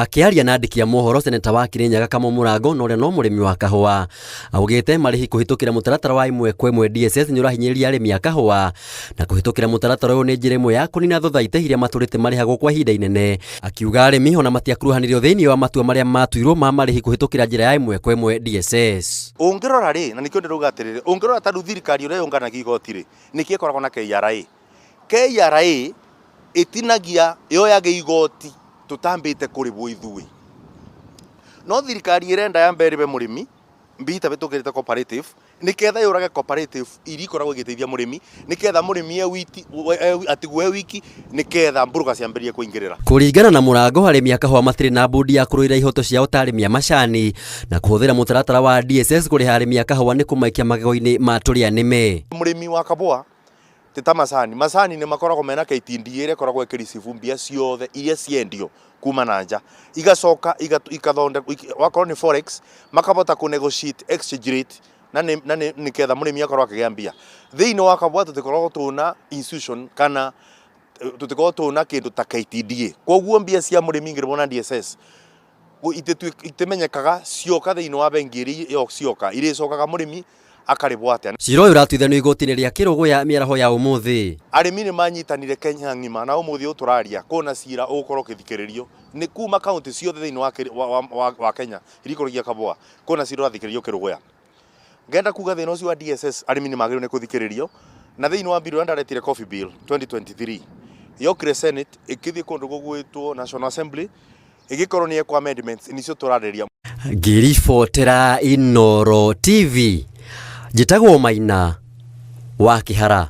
Akĩaria na andĩki a mohoro seneta wa Kirinyaga Kamau Mũrango na ũrĩa no mũrĩmi wa kahũa augĩte marĩhi kũhĩtũkĩra mũtaratara wa ĩmwe kwa ĩmwe DSS nĩ ũrahinyĩrĩria arĩmi a kahũa na kũhĩtũkĩra mũtaratara ũyũ nĩ njĩra ĩmwe ya kũnina thothaitĩ iria matũrĩte marĩhagwo kwa ihinda inene. Akiuga arĩmi ona matiakuruhanirio thĩinĩ wa matua marĩa matuirwo ma marĩhi kũhĩtũkĩra njĩra ya ĩmwe kwa ĩmwe DSS. Ũngĩrora rĩ, na nĩkĩo ndĩrauga atĩrĩrĩ, ũngĩrora ta rĩu thirikari ũrĩa yũnganagia igoti rĩ, nĩkĩo ĩkoragwo na KRA. KRA ĩtinagia yoyaga igoti tũtambĩte kũrĩhwo ithuĩ. No thirikari ĩrenda yambe ĩrĩbe mũrĩmi mbia itabĩtũkĩrĩte cooperative nĩketha yũrage cooperative iria ikoragwo igĩteithia mũrĩmi nĩketha mũrĩmi e wiki, atigwo e wiki nĩketha mburũka ciambĩrĩrie kũingĩrĩra. Kũringana na Mũrango, arĩmi a kahũa matirĩ na mbũndi ya kũrũĩra ihoto ciao ta arĩmi a macani, na kũhũthĩra mũtaratara wa DSS kũrĩha arĩmi a kahũa nĩ kũmaikia magego-inĩ ma tũrĩa nĩme. Mũrĩmi wa kabũa ti ta macani, macani nĩ makoragwo mena KTDA ĩrĩa ĩkoragwo ĩkĩ receive mbia ciothe iria ciendio kuma na nja, igacoka ikathondekwo, wakorwo nĩ forex makabota kũ negotiate exchange rate na nĩ na nĩ nĩgetha mũrĩmi akorwo akĩgĩa mbia. Thĩinĩ wa kabũa tũtikoragwo twĩna institution kana tũtikoragwo twĩna kĩndũ ta KTDA, koguo mbia cia mũrĩmi ingĩrĩhwo na DSS itimenyekaga cioka thĩinĩ wa bengi ĩrĩa cioka, irĩcokaga mũrĩmi akarĩhwo atĩa. Cira ũyũ ũratuithanio igoti-inĩ rĩa Kĩrũgũya mĩaraho ya ũmũthĩ. Arĩmi nĩ manyitanire Kenya ng'ima na ũmũthĩ ũyũ tũraria kwĩna cira ũgũkorwo ũkĩthikĩrĩrio nĩ kuma kaunti ciothe thĩinĩ wa, wa, wa, wa Kenya iria ikũragia kabũa, kwĩna cira ũrathikĩrĩrio Kĩrũgũya. Ngenda kuga thĩna ũcio wa DSS arĩmi nĩ magĩrĩirwo nĩ kũthikĩrĩrio na thĩinĩ wa bill ĩrĩa ndaretire Coffee Bill 2023 yokire Senate ĩkĩthiĩ kũndũ gũgwĩtwo National Assembly ĩgĩkorwo nĩ yekwo amendments nicio tũrarĩrĩria. Ngĩribotera Inooro TV, njĩtagwo Maina wa Kĩhara.